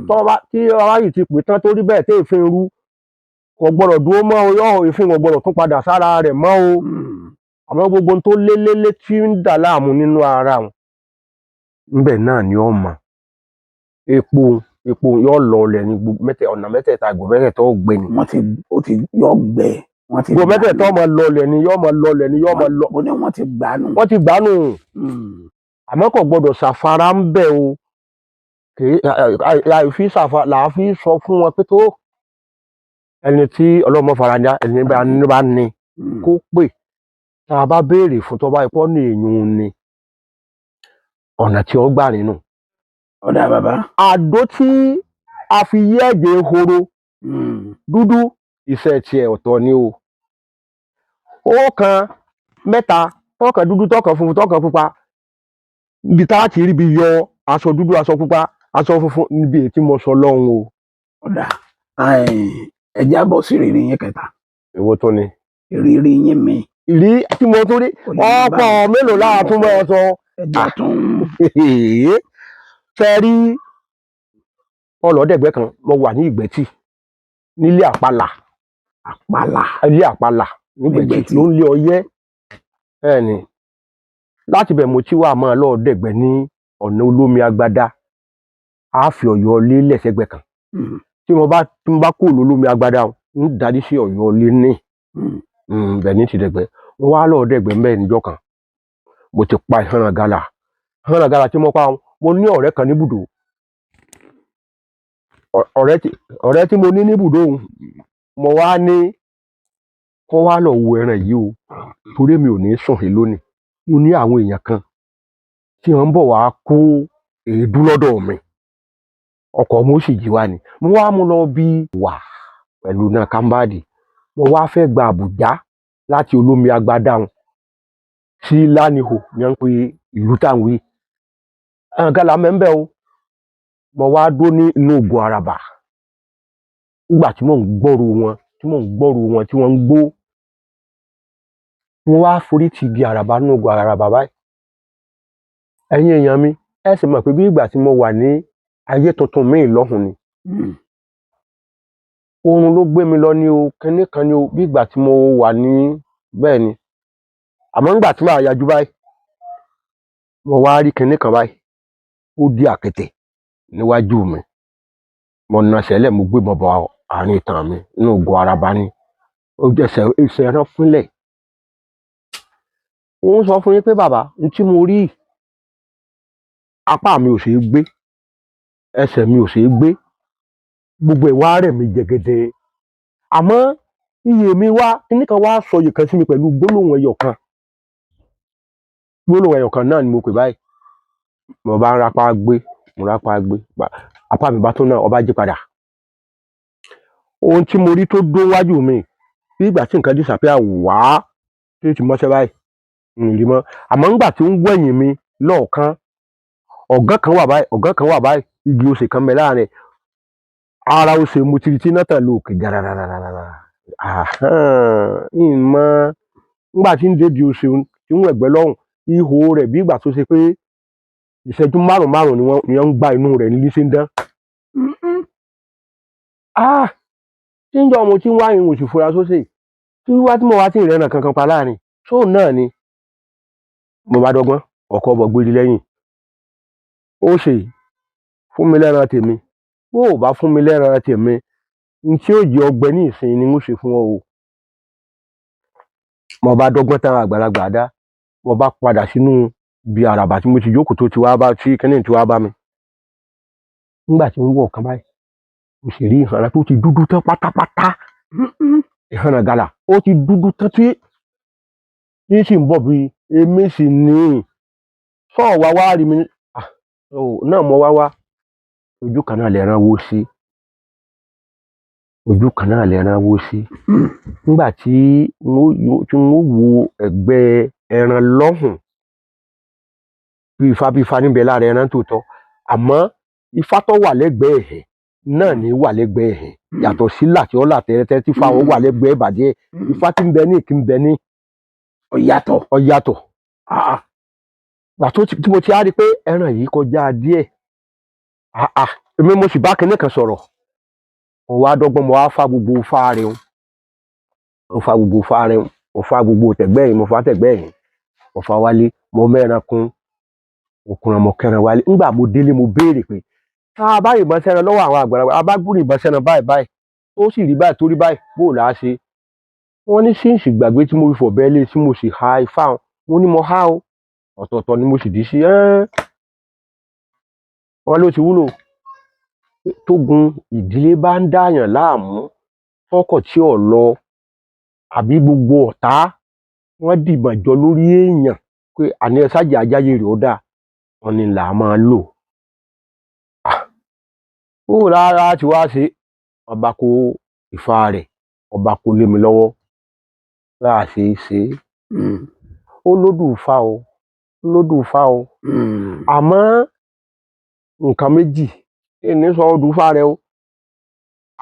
Speaker 2: Tó bá tí ọba yìí ti pè tán, tó rí bẹ́ẹ̀ tí èéfín rú kò gbọ́dọ̀ dúró mọ́ o, yóò èéfín kò gbọ́dọ̀ tún padà sára rẹ̀ mọ́ o. Àmọ́ gbogbo ohun tó lé lélé tí ń dà láàmú nínú ara òun ńbẹ̀ náà ni ó mọ̀. Epo epo yóò lọ ọlẹ̀ ní gbogbo mẹ́tẹ̀ ọ̀nà mẹ́tẹ̀ẹ̀ta, ìgò mẹ́tẹ̀ẹ̀ta ó gbé ni.
Speaker 1: Wọ́n ti ó ti yọ gbẹ, wọ́n ti
Speaker 2: Ìgò mẹ́tẹ̀ẹ̀ta ó máa lọ ọlẹ̀ ni, yóò máa lọ ọlẹ̀ ni, yóò máa lọ.
Speaker 1: Mo ní wọ́n ti gbà nù.
Speaker 2: Wọ́n ti gbà nù. Àmọ́ kò gbọ́dọ̀ ṣàfara ń bẹ̀ o, kì í àìfi ṣàfara làá fi sọ fún wọn pé tó ẹni tí ọlọ́mọ fara dá ẹni bá ní bá ní kó pè tá a bá béèrè fún, tó bá ipọ́ ní èèyàn ni ọ̀nà tí ó gbà nínú.
Speaker 1: Ọ̀dà bàbá.
Speaker 2: Àdó tí a fi yí ẹ̀jẹ̀ ehoro dúdú, iṣẹ́ tiẹ̀ ọ̀tọ̀ ni o. Ó kan mẹ́ta, tọkàn dúdú, tọkàn funfun, tọkàn pupa, ibi tá a ti ríbi yọ aṣọ dúdú, aṣọ pupa, aṣọ funfun níbi èyí tí mo sọ lọ́hùn o.
Speaker 1: Ọ̀dà, ẹ jábọ̀ sí ìrírí yín kẹta.
Speaker 2: Èwo tó ni?
Speaker 1: Ìrírí yín mi.
Speaker 2: Ìrí tí mo tún rí
Speaker 1: Kò lè bá
Speaker 2: ọ̀pọ̀ mélòó láà tún mọ́ ọ sọ.
Speaker 1: Ẹjọ́ tún.
Speaker 2: Ṣe rí ọlọ́dẹ̀gbẹ́ kan, mo wà ní Ìgbẹ́tì nílé Àpàlà.
Speaker 1: Àpàlà.
Speaker 2: Ilé Àpàlà nígbẹ̀tì.
Speaker 1: Nígbẹ̀tì.
Speaker 2: Ló ń lé ọyẹ́ ẹ̀ ni láti bẹ̀ mo ti wà máa lọ́ọ̀dẹ̀gbẹ́ ní ọ̀nà olómi agbada, á fi Ọ̀yọ́ lé lẹ́sẹ̀gbẹ́ kan. Tí mo bá kúrò lólómi agbada, ń darí sí Ọ̀yọ́ lé ní bẹ̀ ní tìdẹ̀gbẹ́. Mo wá lọ́ọ̀dẹ̀gbẹ́ mbẹ́ níjọ́ kan, mo ti pa ìhànà gàlà, ìhànà gàlà tí mo pa, mo ní ọ̀rẹ́ kan níbùdó. Ọ̀rẹ́ tí mo ní níbùdó òun, mo wá ní kó wá lọ wo ẹran yìí o, torí mi ò ní sùn hí lónìí. Mo ní àwọn èèyàn kan tí wọ́n ń bọ̀ wá kó èédú lọ́dọ̀ mi, ọkọ̀ mo sì jí wá ni. Mo wá mú lọ bí wà pẹ̀lú náà kámbáàdì, mo wá fẹ́ gba Àbújá. Láti olómi agbádáhùn sí Lánìhò ní wọ́n ń pe ìlú táwọn wí. Àwọn gálà mẹ́ńbẹ́ o. Mo wá dó ní inú ògo àràbà nígbà tí mò ń gbọ́rò wọn, tí mò ń gbọ́rò wọn tí wọ́n ń gbó. Mo wá forí ti igi àràbà nínú ògo àràbà báyìí. Ẹ̀yin èèyàn mi, ẹ sì mọ̀ pé bí ìgbà tí mo wà ní ayé tuntun míì lọ́hùn ni. Oorun ló gbé mi lọ ní o, kinní kan ní o, bí ìgbà tí mo wà ní bẹ́ẹ̀ ni. Àmọ́ nígbà tí màá yajú báyìí, mo wá rí kinní kan báyìí, ó di àkẹtẹ̀ níwájú mi. Mo nasẹ̀ lẹ̀, mo gbé ìbọn bọ àárín itan mi nínú ògo àràbà ni. Ó jẹ́ ẹsẹ̀ ẹsẹ̀ ẹran fúnlẹ̀. Ó ń sọ fún yín pé bàbá, n tí mo rí, apá mi ò ṣeé gbé, ẹsẹ̀ mi ò ṣeé gbé, gbogbo ẹ̀ wá rẹ̀ mí jẹgẹdẹ. Àmọ́ iyè mi wá, kinní kan wá sọ iyè kan sí mi pẹ̀lú gbólóhùn ẹyọ kan. Gbólóhùn ẹyọ kan náà ni mo pè báyìí. Mo bá ń rapá gbé, mo rápá gbé, apá mi bá tún náà, ọba jí padà. Ohun tí mo rí tó dó wájú mi, bí ìgbà tí nǹkan disappear wá, tí ó ti mọ́ṣẹ́ báyìí, n rí mọ́. Àmọ́ nígbà tí ń wẹ̀yìn mi lọ́ọ̀kan, ọ̀gán kan wà báyìí, ọ̀gán kan wà báyìí, igi osè kan bẹ láàrin. Ara osè mo ti rí tí iná tàn lọ òkè gàràràràràrà. Ìmọ̀ nígbà tí ń dédi osè un, tí ń wẹ̀gbẹ́ lọ́hùn, ihò rẹ̀ bí ìgbà tó ṣe pé ìṣẹ́jú márùn-ún márùn-ún ni wọ́n ń gbá inú rẹ̀ ní bí ṣe ń dán. Ah! Tí ń jọ mo ti ń wá ìhun òsì fura sósè. Tí wá tí mo wá tí ì rẹ́ran kankan pa láàrin. Sóun náà ni. Mo bá dọ́gbọ́n, ọkọ̀ bọ̀ gbérí lẹ́yìn. Ó ṣe fún mi lẹ́ran tèmi. Bó o bá fún mi lẹ́ran tèmi, n tí ó jẹ́ ọgbẹ́ ní ìsìn ni n ó ṣe fún ọ o. Mo bá dọ́gbọ́n táwọn àgbàlagbà dá. Mo bá padà sínú ibi àràbà tí mo ti jókòó tó ti wá bá tí kíní tí wá bá mi. Nígbà tí ń wọ̀ kan báyìí, mo sì rí ìhànà tó ti dúdú tán pátápátá. Ìhànà gàlà, ó ti dúdú tán tí ní sì ń bọ̀ bí èmi sì ní. Sọ̀ wá wá rí mi. Ah! Náà mo wá wá. Ojú kan náà lẹran wó sí. Ojú kan náà lẹran wó sí. Nígbà tí n ó wo ẹ̀gbẹ́ ẹran lọ́hùn, bí ifá bí ifá níbẹ̀ lára ẹran tòótọ́. Àmọ́ ifá tó wà lẹ́gbẹ̀ẹ́ ẹ̀hẹ̀ náà ní wà lẹ́gbẹ̀ẹ́ ẹ̀hẹ̀. Yàtọ̀ sí là tí ó là tẹ́rẹ́tẹ́ tí ifá wọn wà lẹ́gbẹ̀ẹ́ ìbàdí ẹ̀. Ifá tí ń bẹ ní ìkí ń bẹ ní.
Speaker 1: Ó yàtọ̀.
Speaker 2: Ó yàtọ̀. Ìgbà tí mo ti á rí pé ẹran yìí kọjá díẹ̀. Èmi mo sì bá kinní kan sọ̀rọ̀. Mo wá dọ́gbọ́n, mo wá fá gbogbo ifá rẹ̀ o. Mo fá gbogbo ifá rẹ̀ o. Mo fá gbogbo tẹ̀gbẹ́ yìí, mo fá tẹ̀gbẹ́ yìí. Mo fá wálé, mo mẹ́ran kún. Mo kúnra, mo kẹ́ran wálé. Nígbà mo délé, mo béèrè pé, tá a bá yìnbọn sẹ́ran lọ́wọ́ àwọn àgbàlagbà, a bá gbúrò ìbọn sẹ́ran báyìí báyìí, ó sì rí báyìí torí báyìí, bó là á ṣe? Wọ́n ní síǹsì gbàgbé tí mo fi fọ̀bẹ lé tí mo sì ha ifá wọn. Mo ní mo há o. Ọ̀tọ̀ọ̀tọ̀ ni mo sì dì í sí. Wọ́n ló ti wúlò. Tógun ìdílé bá ń dààyàn láàmú, fọ́kọ̀ tí ò lọ, àbí gbogbo ọ̀tá, wọ́n dìbọn jọ lórí èèyàn pé àní ẹ sáàjì ajáyé rẹ̀ ó dáa. Wọ́n ní là á máa lò. Ó rárá tí wá ṣe, ọba kó ifá rẹ̀, ọba kó lé mi lọ́wọ́. Bá a ṣe é ṣe. Ó lódù ifá o, ó lódù ifá o. Àmọ́ nǹkan méjì, èmi sọ odù ifá rẹ o.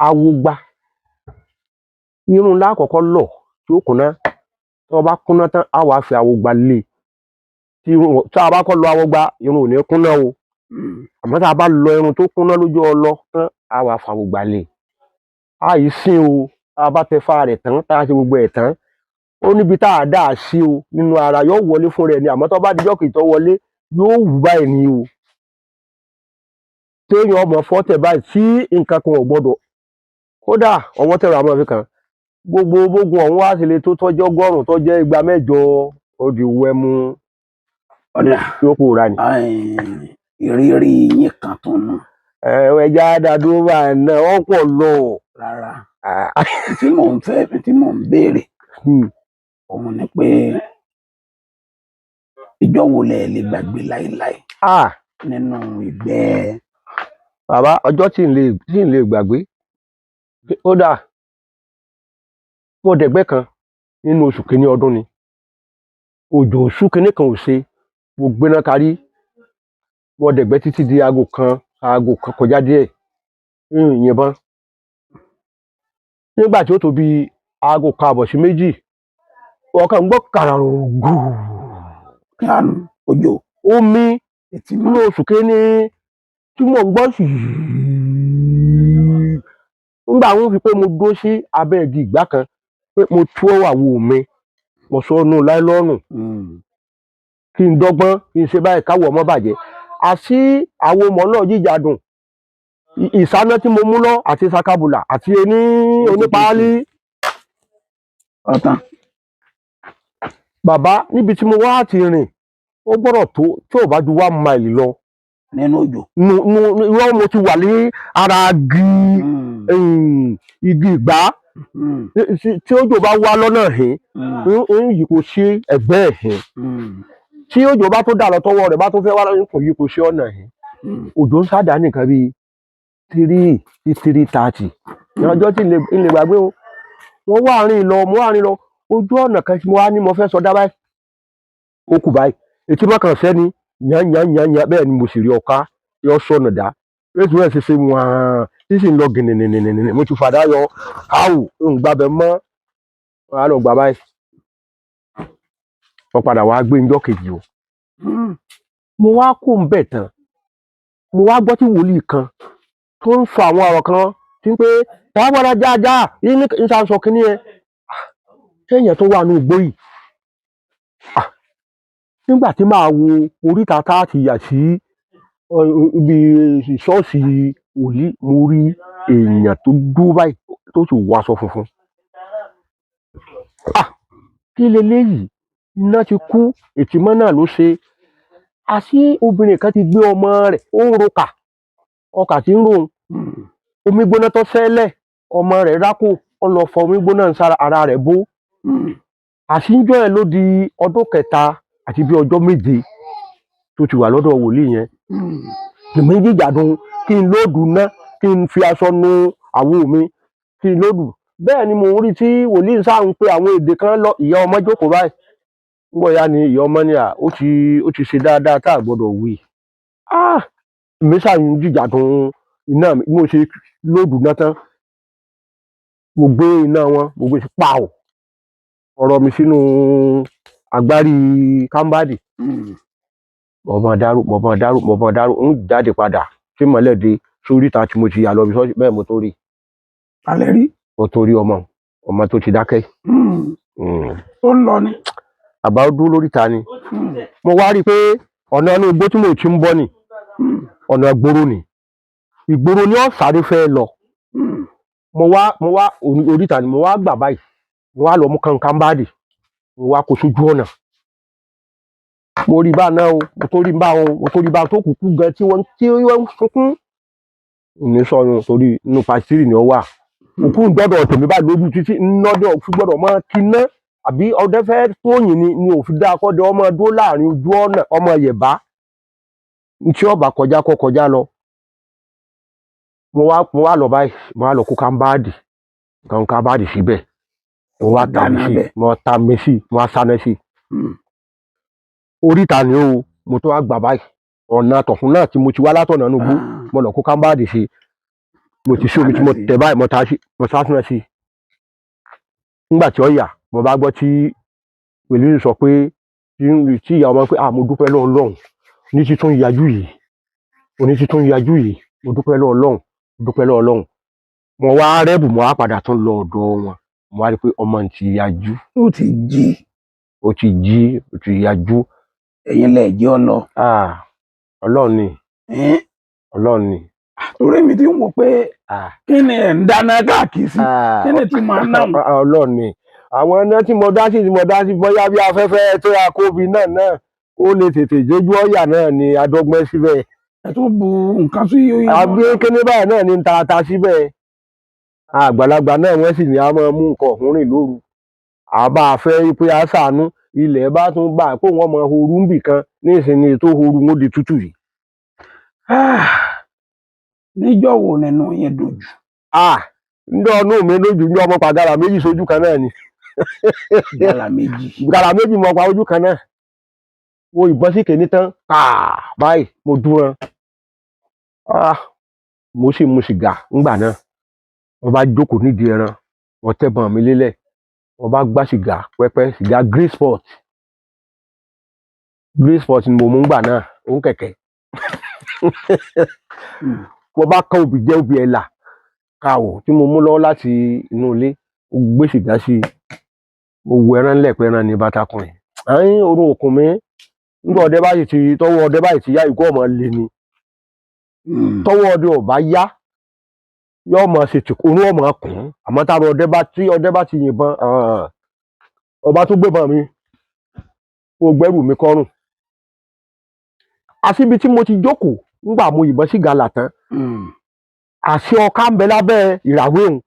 Speaker 2: Awo gba. Irun lákọ̀ọ́kọ́ lọ̀ tí ó kúnná. Tí wọ́n bá kúnná tán, á wá fi awo gba lé. Tí a bá kọ́ lọ awo gba, irun ò ní kúnná o. Àmọ́ tí a bá lọ irun tó kúnná lójú ọlọ tán, á wá fa awo gba lé. A yìí sín o. Tá a bá tẹ ifá rẹ̀ tán, tá a ṣe gbogbo ẹ̀ tán. Ó níbi tá a dá a sí o nínú ara yóò wọlé fún rẹ̀ ni. Àmọ́ tó bá dijọ́ kejì tó wọlé, yóò wú báyìí ni o. Téèyàn ọmọ fọ́tẹ̀ báyìí tí nǹkan kan ò gbọdọ̀. Kódà ọwọ́ tẹ̀rọ àmọ́ fi kàn. Gbogbo gbogbo ọ̀hún wá sí le tó tọ́jọ́ ọgọ́rùn-ún tó jẹ́ 208 ó di wẹ́mú.
Speaker 1: Ọ̀dà.
Speaker 2: Yóò pòórá ni.
Speaker 1: Ìrírí yín kan tó nù.
Speaker 2: Ẹja dàdúró bá náà ó pọ̀ lọ.
Speaker 1: Rárá. Tí mò ń fẹ́, tí mò ń béèrè, òun ni pé ìjọ wo lẹ lè gbàgbé láéláé nínú ìgbẹ́.
Speaker 2: Bàbá, ọjọ́ tí ń lè gbàgbé. Kódà mo dẹ̀gbẹ́ kan. Nínú oṣù kìíní ọdún ni òjò oṣù kìíní kan ò ṣe. Mo gbéná karí, mo dẹ̀gbẹ́ títí di aago 1, aago 1 kọjá díẹ̀, ń yìnbọn. Nígbà tí ó tó bí aago 1:30 sí 2, ọkàn ń gbọ́ kàràrùn gùù.
Speaker 1: Kí á nu òjò?
Speaker 2: Omi.
Speaker 1: Etí
Speaker 2: Nínú
Speaker 1: mọ́.
Speaker 2: oṣù kìíní tí mò ń gbọ́ sí, nígbà wọn fi pé mo dúró sí abẹ́ igi ìgbá kan, pé mo tú àwo mi, mo sọ nù láìlọ́ọ̀nù kí n dọ́gbọ́n kí n ṣe báyìí káwọ̀ ọmọ bàjẹ́ àti àwọn ọmọ náà jíjà dùn. Ìsáná tí mo mú lọ àti sakabula àti oní onípaálí.
Speaker 1: Ọ̀tàn.
Speaker 2: Bàbá, níbi tí mo wá ti rìn, ó gbọ́dọ̀ tó tí ò bá ju 1 mile lọ.
Speaker 1: Nínú òjò?
Speaker 2: Nu nu irọ́, mo ti wà ní ara igi, igi ìgbá. Tí òjò bá wá lọ́nà hìn, ń yípo sí ẹ̀gbẹ́ ẹ̀hìn. Tí òjò bá tó dà lọ, tọwọ́ rẹ̀ bá tó fẹ́ wá lọ́nà, kò yípo sí ọ̀nà hìn. Òjò ń sádà nìkan bíi 3 sí 3:30 ní ọjọ́ tí n lè gbàgbé o. Mo wá rìn lọ, mo wá rìn lọ ojú ọ̀nà kan tí mo wá ní mo fẹ́ sọdá báyìí, ó kù báyìí, etí mọ́kàn sẹ́ni yán yán yán yán. Bẹ́ẹ̀ ni mo sì rí ọ̀ká yọ sọnù dá ètò ẹ̀ ṣe wọ̀n tí sì ń lọ gìnìnìnìnì. Mo ti fàdá yọ áwù, ń gbàbẹ mọ́ wọn á lọ gbà báyìí. Wọ́n padà wá gbé njọ́ kejì o. Mo wá kó ń bẹ̀ tán, mo wá gbọ́ tí wòlíì kan tó ń sọ àwọn ọ̀rọ̀ kan tí ń pé táwọn jájá yìí ní ń sá sọ kínní ẹ kéèyàn tó wà ní igbó yìí. Ah, nígbà tí màá wo oríta tá a ti yà sí ibi ṣọ́ọ̀ṣì wòlíì, mo rí èèyàn tó dúró báyìí tó sì wọ aṣọ funfun. Ah, kí leléyìí? Iná ti kú, ètìmọ́ náà ló ṣe. Àṣé obìnrin kan ti gbé ọmọ rẹ̀, ó ń rokà, ọkà tí ń rò ó, omi gbóná tó ṣẹlẹ̀, ọmọ rẹ̀ rákò, ó lọ fọ omi gbóná ń sára ara rẹ̀ bó. Àṣìjọ ẹ̀ ló di ọdún kẹta àti bí ọjọ́ 7 tó ti wà lọ́dọ̀ wòlíì yẹn. Èmi jíjàdùn kí n lóòdù ná, kí n fi aṣọ nu àwo mi, kí n lóòdù. Bẹ́ẹ̀ ni mò ń rí tí wòlíì sáà ń pe àwọn èdè kan lọ. Ìyá ọmọ jókòó báyìí. Nígbà yá ni ìyá ọmọ ní à ó ti ṣe dáadáa tá a gbọ́dọ̀ wí. Ah, èmi sáà ń jìjàdùn iná mi. Bí mo ṣe lóòdù náà tán, mo gbé iná wọn, mo gbé sí pàù, ọ̀rọ̀ mi sínú agbárí kámbádì. Mo bá dárò, mo bá dárò, mo bá dárò, ń jáde padà tí mọ́lẹ̀ dé sóríta tí mo ti yà lọ bí sọ́ọ̀sì. Bẹ́ẹ̀ mo tó rí.
Speaker 1: Alẹ́ rí.
Speaker 2: Mo tó rí ọmọ ọmọ tó ti dákẹ́.
Speaker 1: Ó ń lọ ni.
Speaker 2: Àbá ó dúró lóríta ni. Mo wá rí i pé ọ̀nà inú igbó tí mo ti ń bọ̀ ni, ọ̀nà ìgboro ni, ìgboro ni ó sáré fẹ́ lọ. Mo wá oríta ni mo wá gbà báyìí, mo wá lọ mú kànkánbáàdì, mo wá kó sójú ọ̀nà. Mo rí bá náà o, mo tó rí bá o, mo tó rí bá tó kúkú gan tí wọ́n ń sunkún ní sọyún, torí inú pàṣírí ni ó wà. Òkú gbọ́dọ̀ tèmi báyìí lójú títí ńlọ́dọ̀ òfin gbọ́dọ̀ máa kiná àbí ọdẹ fẹ́ tóyìn ni òfin dá akọ́dẹ ọmọ dúró láàrin ojú ọ̀nà, ọmọ yẹ̀bá tí ọba kọjá kọ́ kọjá lọ. Mo wá lọ báyìí, mo wá lọ kó kámbáàdì síbẹ̀, mo wá ta mi
Speaker 1: Dáná
Speaker 2: sí
Speaker 1: bẹ̀.
Speaker 2: Mo ta mi sí, mo wá sáná sí. Oríta ni o, mo tó wá gbà báyìí, ọ̀nà tọ̀hún náà tí mo ti wá látọ̀nà inú igbó. Mo lọ kó kámbáàdì sí, mo ti sí omi tí mo
Speaker 1: Dáná sí.
Speaker 2: tẹ̀ báyìí, mo ta sí, mo sá sí. Nígbà tí ó yà, mo bá gbọ́ tí pẹ̀lú sọ pé tí ìyá ọmọ pé, "Ah, mo dúpẹ́ lọ́wọ́ Ọlọ́run ní títún yajú yìí, oní títún yajú yìí, mo dúpẹ́ lọ́wọ́ Ọlọ́run, mo dúpẹ́ lọ́wọ́ Ọlọ́run." Mo wá rẹ́bù, mo wá padà tún lọ ọ̀dọ̀ wọn, mo wá rí i pé ọmọ ti yajú.
Speaker 1: Ó ti jí.
Speaker 2: Ó ti jí, ó ti yajú.
Speaker 1: Ẹ̀yin lẹ jẹ́ ọ lọ.
Speaker 2: Ah, Ọlọ́run ni.
Speaker 1: Ẹ́n,
Speaker 2: Ọlọ́run ni.
Speaker 1: Torí mi ti ń wò pé
Speaker 2: Ah,
Speaker 1: kí ni ẹ̀ ń dáná káàkiri sí?
Speaker 2: Ah,
Speaker 1: kí ni tí màá náà?
Speaker 2: Ọlọ́run ni. Àwọn iná tí mo dá sí, bóyá bí afẹ́fẹ́ tó yà kóbi náà ó lè tètè jójú ọ̀yà náà ni adọ́gbọ́n síbẹ̀.
Speaker 1: Ẹ tún bu nǹkan sí.
Speaker 2: Àbí kíní báyìí náà ni ń ta síbẹ̀. Àgbàlagbà náà wọ́n sì ní a máa mú nǹkan ọ̀hún rìn lóru, àbá fẹ́ pé a ṣàánú ilẹ̀ bá tún bá kó wọ́n mọ ooru ń bì kan ní ìsinmi tó ooru wọn di tútù yìí.
Speaker 1: Ah, níjọ́ wo nínú yín dùn jù?
Speaker 2: Ah, ndọ́ ọdún mi lójú ní ọmọ pàgàrà méjì sójú kan náà ni.
Speaker 1: Gàlà méjì.
Speaker 2: Gàlà méjì mo pa ojú kan náà. Mo ìbọn sí kìíní tán káà báyìí, mo dúró. Ah, mo sì mu sìgá ńgbà náà. Mo bá jókòó nídìí ẹran, mo tẹ́bọn mi lélẹ̀, mo bá gbá sìgá pẹ́pẹ́, sìgá Green Spot. Green Spot ni mo mú ńgbà náà, òun kẹ̀kẹ́. Mo bá kán obì jẹ, obì ẹ̀là káwò tí mo mú lọ́wọ́ láti inú ilé, mo gbé sìgá sí i, mo wo ẹran ńlẹ̀ pé ẹran ní bàtàkùnrin àyín orun òkun mi. Nígbà ọdẹ báyìí ti tọwọ́ ọdẹ báyìí ti yá, ikú ọmọ lè ní. Tọwọ́ ọdẹ ò bá yá, yóò máa ṣe tìkú, orun ọmọ kùn ún. Àmọ́ táwọn ọdẹ bá tí ọdẹ bá ti yìnbọn, ọba tó gbébọn mi, mo gbẹ́rù mi kọ́rùn. Àṣíbi tí mo ti jókòó ńgbà mo yìnbọn sí gàlà tán, àṣé ọká ń bẹ lábẹ́ ìràwé òun.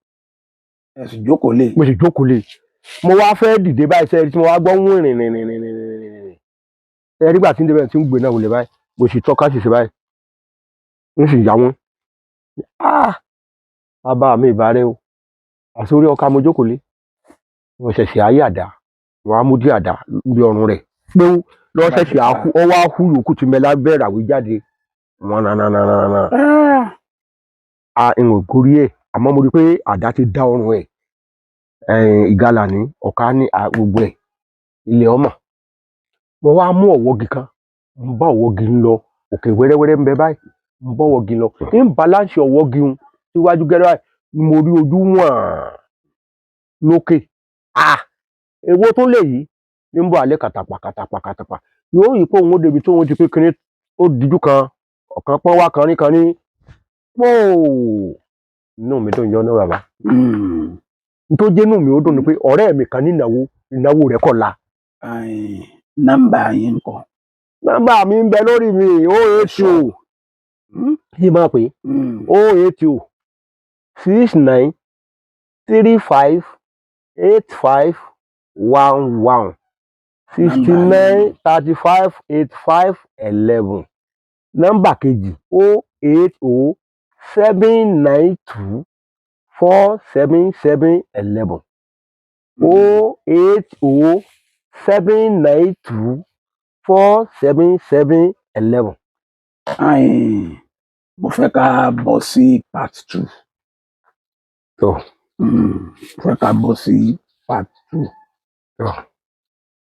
Speaker 1: Ẹ sì jókòó lé.
Speaker 2: Mo sì jókòó lé. Mo wá fẹ́ dìde báyìí, sẹ́yìn tí mo wá gbọ́ wìrìnrìnrìnrìnrìnrìn ẹ nígbà tí ń débẹ̀ tí ń gbé náà wọlé báyìí, mo sì tọ́ka sì sí báyìí, ń sì yà wọ́n. Ah, bàbá mi ìbárẹ́ o, àsórí ọkà mo jókòó lé. Mo ṣẹ̀ṣẹ̀ ayé àdá, mo á mú dí àdá bí ọrùn rẹ̀ pé lọ́ ṣẹ̀ṣẹ̀ àhú ọwọ́ àhú yòókù tí mẹ́lá bẹ́ẹ̀ ràwé jáde wọn nananana. A n ò gorí ẹ̀, àmọ́ mo rí i pé àdá ti dá ọrùn ẹ̀. Ìgalà ní ọ̀ká ní gbogbo ẹ̀ ilẹ̀ ọmọ. Mo wá mú ọ̀wọ́gi kan, mo bá ọ̀wọ́gi ń lọ òkè wẹ́rẹ́wẹ́rẹ́ ń bẹ báyìí, mo bá ọ̀wọ́gi lọ ń balance ọ̀wọ́gi ń síwájú gẹ́rẹ́ báyìí, mo rí ojú wọ̀n lókè. Ah, èwo tó lè yìí ní ń bọ̀ alẹ́ kàtàpà kàtàpà kàtàpà, yóò rí i pé òun ó débi tó òun ti pé kinní ó dijú kan ọ̀kan pọ́n wá kan ní kan ní pọ́ọ̀. Inú mi dùn jọ́ náà, bàbá. N tó jẹ́ inú mi ó dùn ni pé ọ̀rẹ́ mi kan ní ìnáwó, ìnáwó rẹ̀ kọ̀la.
Speaker 1: Nọ́mbà yín ńkọ́?
Speaker 2: Nọ́mbà mi ń bẹ lórí mi, 080. Yìí máa pè é, 080 69 35 85 11, 69 35 85 11. Nọ́mbà kejì, 080 792 477 11, 080 792 477 11.
Speaker 1: Mo fẹ́ ká bọ́ sí part two.
Speaker 2: Tó.
Speaker 1: Mo fẹ́ ká bọ́ sí part two.
Speaker 2: Tó.